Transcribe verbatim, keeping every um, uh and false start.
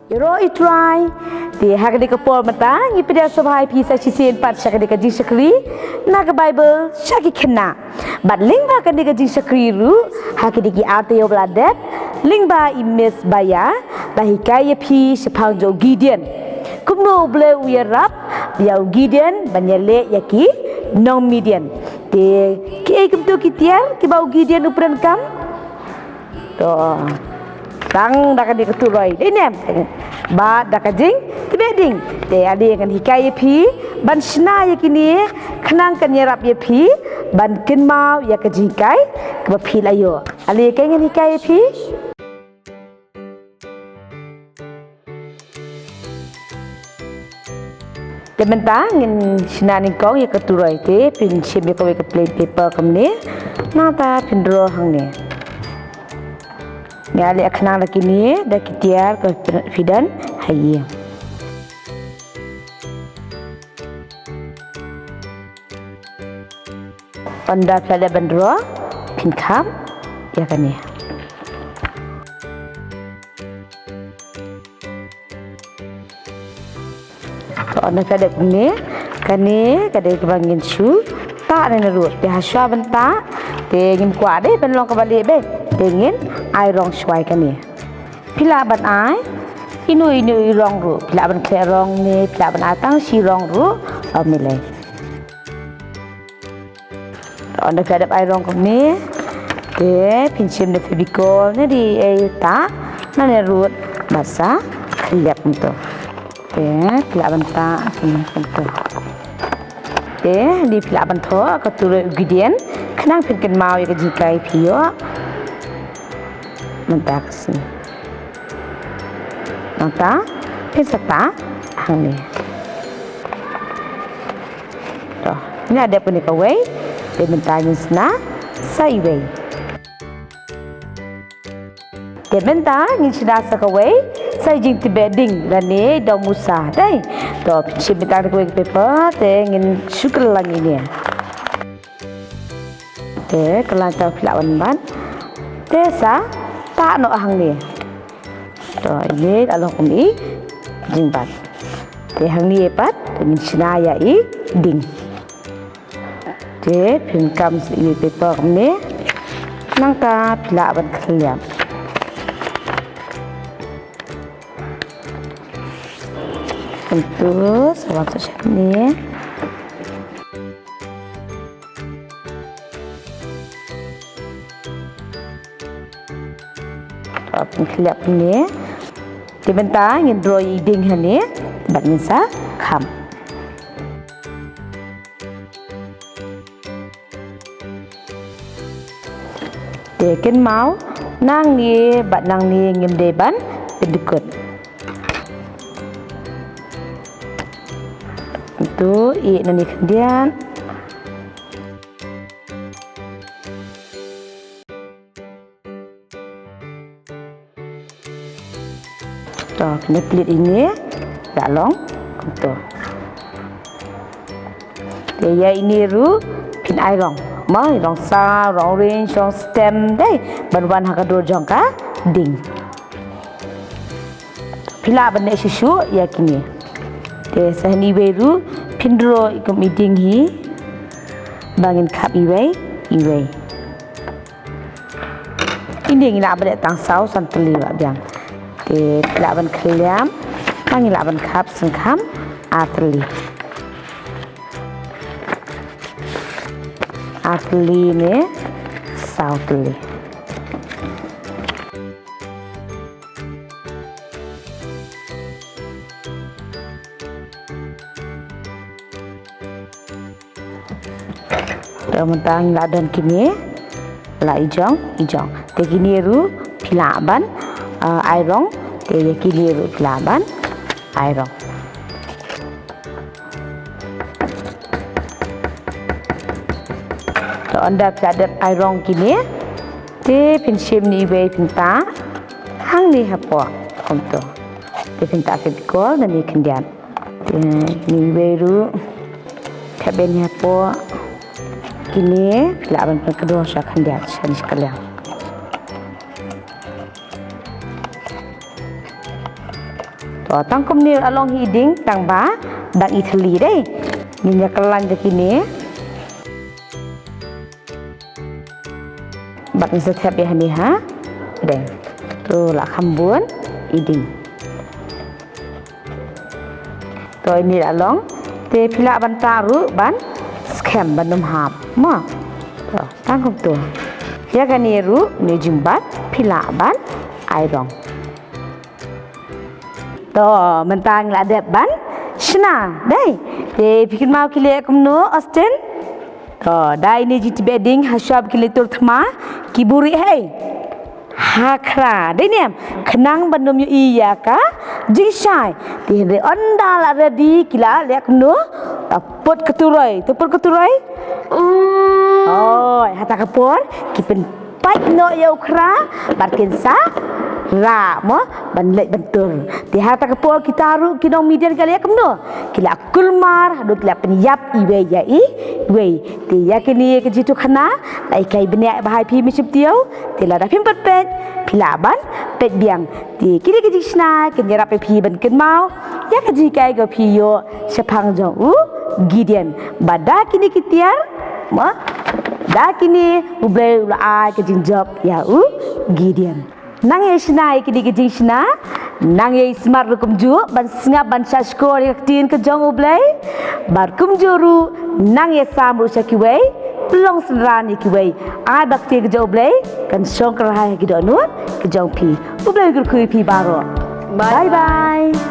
Ïaroh i Trai. Te ha kane ka por mynta ngi pdiang sngewbha ïa phi sa shisien pat sha kane ka jingshakri na ka Baibl sha ki khynnah. Bad lyngba kane ka jingshakri ruh ha kine ki ar taïew ba la dep, lyngba i Miss Baya la hikai ïa phi shaphang jong u Gideon. Kumno U Blei u ïarap ïa u Gideon ban ïaleh ïa ki nong Midian. Te kiei kumto ki tiar kiba u Gideon u pyndonkam? To. Tang da kane ka turoi dei ne em? Bad da ka jingtbeh ding. Te ale ngan hikai ïa phi ban shna ïa kine khnang kan ïarap ïa phi ban kynmaw ïa ka jinghikai kaba phi la ïoh. Ale kaei ngan hikai ïa phi. Te mynta ngin shna nyngkong ïa ka turoi, te phin shim ïa kawei ka plain paper kumne. Nangta phin draw hangne. Ngi ale khnang da kine da ki tiar ka phi don ha ïing. Ynda phi la dep ban draw, phin khap ïa kane. To, ynda phi la dep kumne, kane ka dei kaba ngin shu tah nangne ruh. Te hashwa ban tah, te ngim kwah dei ban long kaba lieh beit. Te ngin ai rong shuwa ïa kane. Phi lah ban ai ino ino i rong ruh. Phi lah ban khleh rong ne, phi lah ban ai tang shi rong ruh. Ym lei. Ynda phi la dep ai rong kumne, te phin shim da Fevicol ne dei ei tah nangne ruh bad sa khylliap kumto. Te phi lah ban tah kumto. Te dei phi lah ban thoh ka turoi u Gideon khnang phin kynmaw ïa ka jinghikai phi ïoh mynta ka sngi. Nangta phin sa tah hangne. To, ngi la dep kane kawei, te mynta ngin shna sa iwei. Te mynta ngin shna sa kawei sa i jingtbeh ding lane dong musa dei. To, phin shim mynta kawei ka paper, te ngin shu kylla ïa ine. Te kylla, te phi lah ban bat. Te sa tah noh hangne. To, ine la long kum i jingbat. Te hangne pat te ngin shna ïa i ding. Te phin kam sa i paper kumne. Nangta phi lah ban khylliap. Kumto, sa wan sa shane. Phin khylliap kumne. Te mynta ngin draw i ding hangne bad ngin sa kham. Te kynmaw, nangne bad nangne ngim dei ban pyndkut. To, ïeh nangne khyndiat. To, phin plie ine, da long kumto. Te ïa ine ruh phin ai rong. Mo, rong saw, rong orange, rong stem, dei ban wan ha ka dur jong ka ding. Phi lah ban leh shuh shuh ïa kine. Te sa hangne iwei ruh phin draw i kum i ding hi. Ba ngin khap iwei iwei. Ine ngi lah ban leh tang saw san tylli ba biang. Te phi lah ban khylliap, ba ngi lah ban khap sngewkham ar tylli. Ar tylli ne saw tylli. Te mynta ngi la don kine la ijong ijong. Te kine ruh phi lah ban, ah, ai rong. Te ïa kine ruh phi lah ban ai rong. Te ynda phi la dep ai rong kine, te phin shim ine iwei phin tah hangne hapoh kumto. Te phin tah Fevicol nangne khyndiat. Te ine iwei ruh thep ïa ine hapoh. Kine phi lah ban pynkdor sha khyndiat sha ine sha ka liang. To, tang kumne ruh la long hi i ding, tang ba dang i thylli dei. Ngin ïa kyllain da kine. Bad ngin sa thep ïa hangne ha. Dei. To, la kham bun i ding. To, ine la long. Te phi lah ban tah ruh ban skhem ban ym hap. Mo. To, tang kumto. Ïa kane ruh, ne jingbat phi lah ban ai rong. To, mynta ngi la dep ban shna, dei. Te phi kynmaw ki leh kumno, Austin? To, da ine jingtbit ding, ha shwa ba ki leit tur thma, ki buhrieh hei. Ha khra, dei ne em, khnang ban ym ïohi ïa ka jingshai. Te hynrei ynda la ready ki la leh kumno, ta put ka turoi, ta put ka turoi. Oi, ha ta ka por, ki pyn pait noh ïa u khra, bad kin sa rah mo, ban leit ban tur. Te ha ta ka por kita ruh ki nong Midian ki la ïa kumno, ki la kulmar, haduh ki la pynïap iwei ïa iwei. Te ïa kine ki jingïathuhkhana, la hikai bniah bha ïa phi mynsiem taïew, te lada phim pat peit, phi lah ban peit biang. Te kine ki jingshna kin ïarap ïa phi ban kynmaw ïa ka jinghikai kaba phi ïoh shaphang jong u Gideon. Bad da kine ki tiar, mo, da kine U Blei u la ai ka jingjop ïa u Gideon. Nang ïa shna ïa kine ki jingshna, nang ïa smat ruh kumjuh ban sngap ban shahshkor ïa ka ktien ka jong U Blei. Bad kumjuh ruh nang ïa sam ruh sha kiwei, pynlong synran ïa kiwei. Ai ba ka ktien ka jong U Blei kan shong kyrhai ha ki dohnud ka jong phi. U Blei u kyrkhu ïa phi baroh. Bye bye.